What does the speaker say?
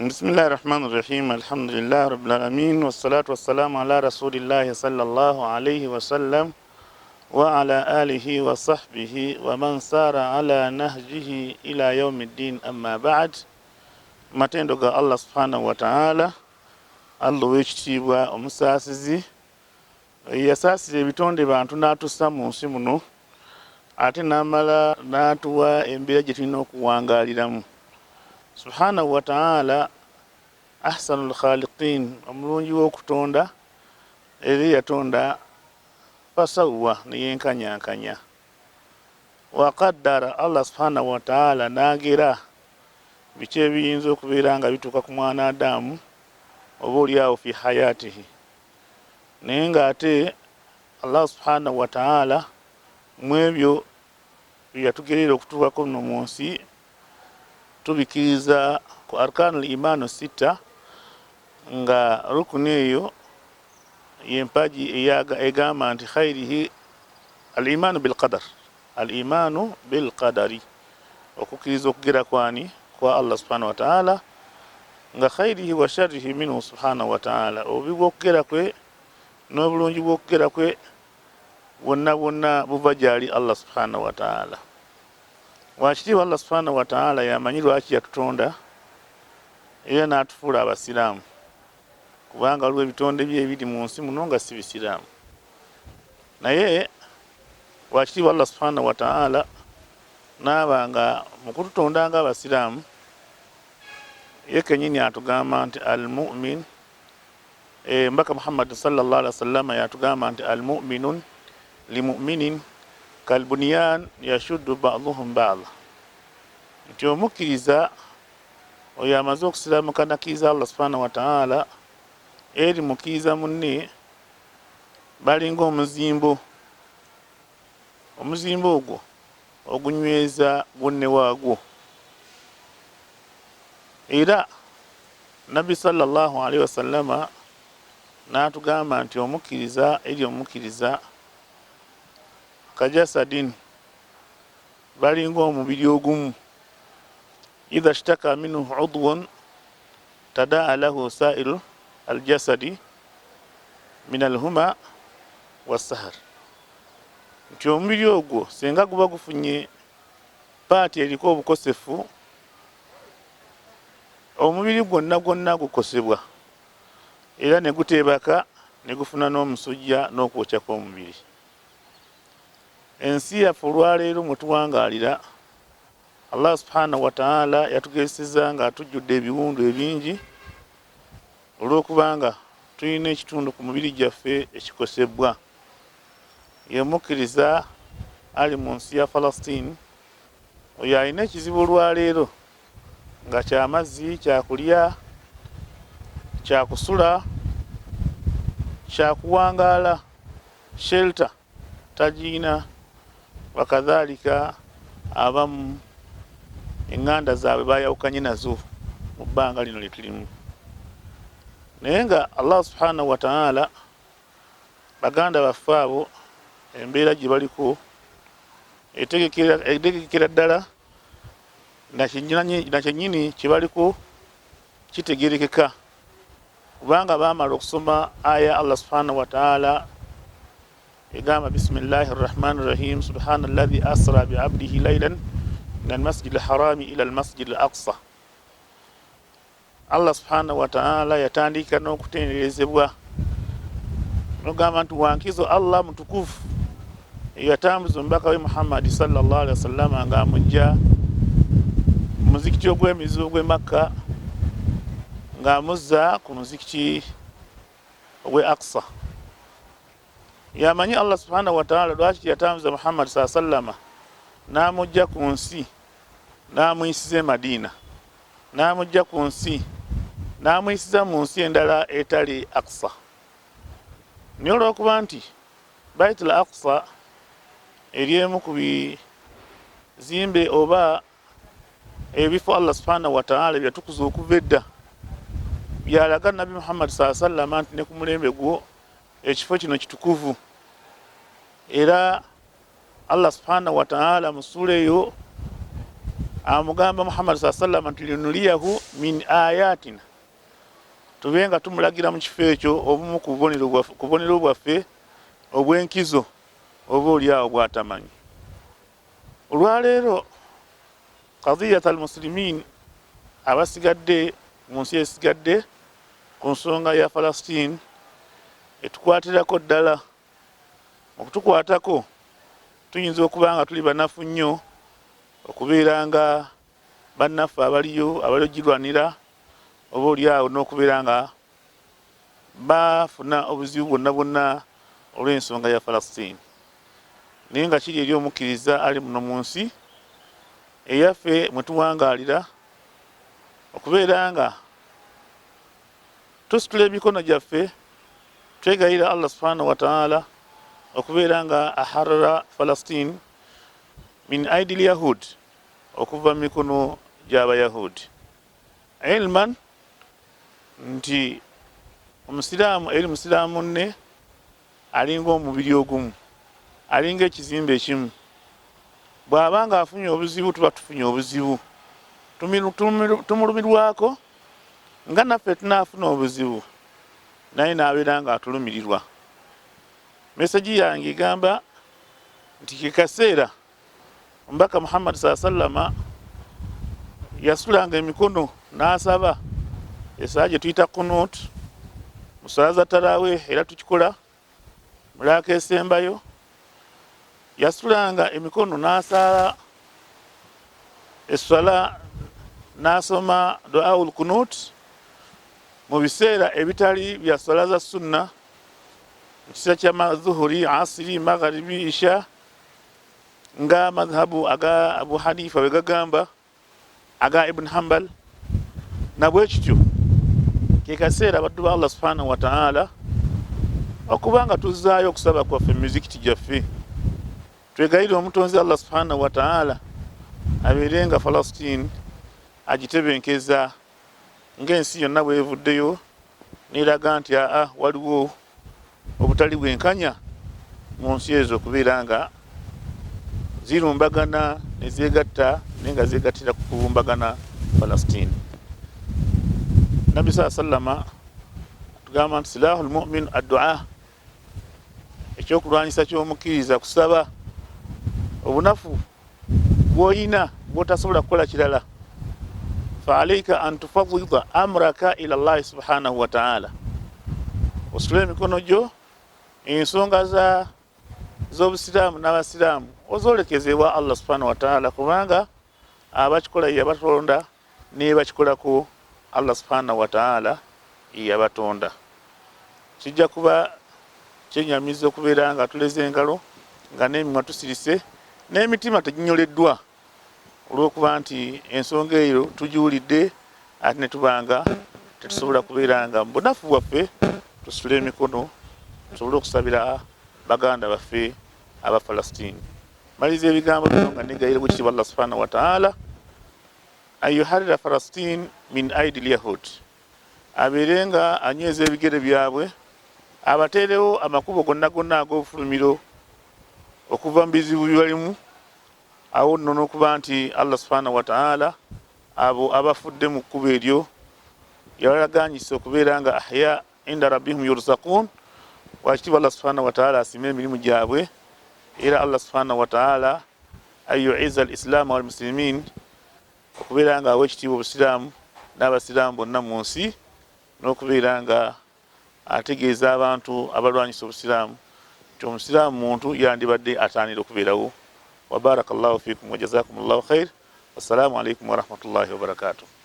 Bismillahi rahmani rahim, alhamdulillahi rabbil alamin, wassalatu wassalamu ala rasulillahi sallallahu alayhi wasallam wa ala alihi wa sahbihi wa man sara ala nahjihi ila yaumi ddin, amma ba'd. Matendo ga Allah subhanahu wa ta'ala, Allah ow'ekitiibwa omusaasizi, yasaasira ebitonde bantu n'atussa mu nsi muno, ate n'amala n'atuwa embeera gye tulina okuwangaaliramu. Subhanahu wa ta'ala ahsanul khaliqin, omulungi w'okutonda, era yatonda fasawwa, neyenkanyankanya. Waqaddara, Allah subhanahu wa ta'ala n'agera biki ebiyinza okubeera nga bituuka ku mwana Adamu oba oliawo fi hayatihi. Naye ng'ate Allah subhanahu wa ta'ala mu ebyo byeyatugerera okutuukako nno mu nsi, tubikkiriza ku arkanul imaanu sitta, nga rukuni eyo y'empagi egamba nti khairihi al imaanu bilqadar, al imaanu bilqadari, okukkiriza okugera kwani kwa Allah subhanahu wa ta'ala, nga khairihi wa sharrihi minhu subhanahu wa ta'ala, obubi bw'okugera kwe n'obulungi bw'okugera kwe bwonna bwonna buva gyali Allah subhanahu wa ta'ala. Wakitiibwa Allah subhanahu wa ta'ala yamanyi lwaki yatutonda era n'atufuula abasiraamu, kubanga waliwo ebitonde bye ebiri mu nsi muno nga si bisiraamu. Naye wakitiibwa Allah subhanahu wa ta'ala n'aba nga mu kututonda nga abasiraamu, ye kennyini atugamba nti al-mu'min, Mbaka Muhammad sallallahu alaihi wasallam yatugamba nti al-mu'minun limu'minin kalbunyan yashuddu ba'dhuhum ba'dha, nti omukkiriza oyo amaze okusiraamuka nakkiriza Allah subhanahu wa ta'ala eri mukkiriza munne balinga omuzimbo, omuzimbo ogwo ogunyweza gunne waagwo. Era Nabbi sallallahu alaihi wasallama n'atugamba nti omukkiriza eri omukkiriza kajasadin, balinga omubiri ogumu, idha shtaka minhu udwun tadaa lahu sairu aljasadi min alhuma wassahar, nti omubiri ogwo singa guba gufunye paati eriko obukosefu, omubiri gwonna gwonna gukosebwa era ne guteebaka ne gufuna n'omusujja n'okwokya kw'omubiri. Ensi yaffe olwaleero mwe tuwangaalira, Allah subhanahu wa ta'ala yatugezesezza nga atujjudde ebiwundu ebingi olw'okubanga tulina ekitundu ku mubiri gyaffe ekikosebwa. Ye mukkiriza ali mu nsi ya Palestine, oyo alina ekizibu olwaleero nga kyamazzi, kyakulya, kyakusula, kyakuwangaala, shelter tagiina. Wakadhalika abamu eŋŋanda zaabwe bayawukanye nazo mu bbanga lino lye tulimu. Naye nga Allah subhanahu wa ta'ala baganda baffe abo embeera gye baliko etegekera ddala nakyennyini kye baliko kitegerekeka, kubanga baamala okusoma aya Allah subhanahu wa ta'ala egamba bismillahi rrahmani rrahim subhana alladhi asra biabdihi laylan min almasjidi alharami ila almasjidi al aqsa. Allah subhanahu wa ta'ala yatandika n'okutenderezebwa nogamba nti wankizo Allah mutukufu eyatambuza omubaka we Muhammad sallallahu alaihi wasallam ng'amujja muzikiti ogw'emizibu gw'e Makka ng'amuzza ku muzikiti ogw'e Aqsa. Yamanyi Allah subhanahu wa ta'ala lwaki yatambuza Muhammad sallallahu alaihi wasallam n'amujja ku nsi n'amuyisiza e Madina, n'amujja ku nsi n'amuyisiza mu nsi endala etali Aqsa. Naye olw'okuba nti Baitul Aqsa eri emu ku bizimbe oba ebifo Allah subhanahu wa ta'ala byatukuza okuva edda, byalaga Nabbi Muhammad sallallahu alaihi wasallam nti ne ku mulembe gwo ekifo kino kitukuvu. Era Allah subhanahu wa ta'ala mu ssuula eyo Amugamba Muhammad saa sallama nti linuriyahu min ayatina, tube nga tumulagira mu kifo ekyo obumu ku bubonero bwaffe obw'enkizo oba oli awo bw'atamanyi. Olwaleero qadiyat al muslimin abasigadde mu nsi esigadde ku nsonga ya Falastine etukwatirako ddala. Okutukwatako tuyinza okuba nga tuli banafu nnyo okubeera nga bannaffe abaliyo abali ogirwanira oba oli awo n'okubeera nga bafuna obuzibu bwonna bwonna olw'ensonga ya Falastine, naye nga kiri eri omukkiriza ali muno mu nsi eyaffe mwe tuwangaalira okubeera nga tusitula emikono gyaffe twegayira Allah subhanahu wa ta'ala okubeera nga aharara Falastine min aidi lyahud, okuva mu mikono gy'abayahudi, ilman nti omusiraamu eri musiraamu munne alinga omubiri ogumu, alinga ekizimbe ekimu. Bw'aba nga afunye obuzibu tuba tufunye obuzibu, tumulumirwako nga naffe tunaafuna obuzibu naye n'abeera nga atulumirirwa. Meseji yange egamba nti ke kaseera Omubaka Muhammad saa sallama yasulanga emikono n'asaba esaala gye tuyita kunut mu sala za tarawih, era tukikola mulaaka esembayo. Yasulanga emikono n'asaala esswala n'asoma duaul kunut mu biseera ebitali bya swala za sunna, mu kiseera kya mazuhuri, asiri, magharibi, isha, nga madhhabu aga Abu Hanifa bwe gagamba, aga Ibn Hanbal. Na bwe kityo ke kaseera abaddu ba Allah subhanahu wa ta'ala okuba nga tuzzaayo okusaba kwaffe mu mizikiti gyaffe, twegayirire omutonzi Allah subhanahu wa ta'ala abeere nga Falastine agitebenkeza ng'ensi yonna bwevuddeyo neraga nti aa waliwo obutali bwenkanya mu nsi ezo okubeera nga zirumbagana ne zeegatta naye nga zeegattira ku kulumbagana Falastine. Nabbi saa sallama atugamba nti silahu lmumin addua, ekyokulwanyisa ky'omukkiriza kusaba. Obunafu bw'olina bw'otasobola kukola kirala, fa alaika an tufawida amraka ila llahi subhanahu wataala, ositule emikono gyo ensonga za z'obusiraamu n'abasiraamu ozoolekeze ewa Allah subhanahu wataala, kubanga abakikola yeyabatonda nebakikolako Allah subhanahu wataala yeyabatonda. Kijja kuba kyenyamiza okubeera nga tuleze engalo nga n'emimwa tusirise n'emitima teginyoleddwa olw'okuba nti ensonga eyo tugiwulidde ate ne tuba nga tetusobola kubeera nga mu bunafu bwaffe tusitule emikono tusobole okusabira baganda baffe aba Falastini. Maliriza ebigambo bino nga negayira gwekitiibwa Allah subhanahu wataala an yuharira Falastin min aidi lyahud, abeere nga anyweza ebigere byabwe, abateerewo amakubo gonna gonna ag'obufulumiro okuva mu bizibu byebalimu. Awo nno n'okuba nti Allah subhanahu wataala abo abafudde mu kkubo eryo yabalaganyisa okubeera nga ahya inda rabbihim yurzaqun. Wakitiibwa Allah subhanahu wataala asiime emirimu gyabwe, era Allah subhanahu wataala an yuiza al islaama walmusilimin, okubeera nga awa ekitiibwa obusiraamu n'abasiraamu bonna mu nsi, n'okubeera nga ategeeza abantu abalwanyisa obusiraamu nti omusiraamu muntu yandibadde ataanira okubeerawo. Wa baraka llahu fikum wa jazakum llahu khair. Wassalamu alaikum warahmatullahi wabarakatuh.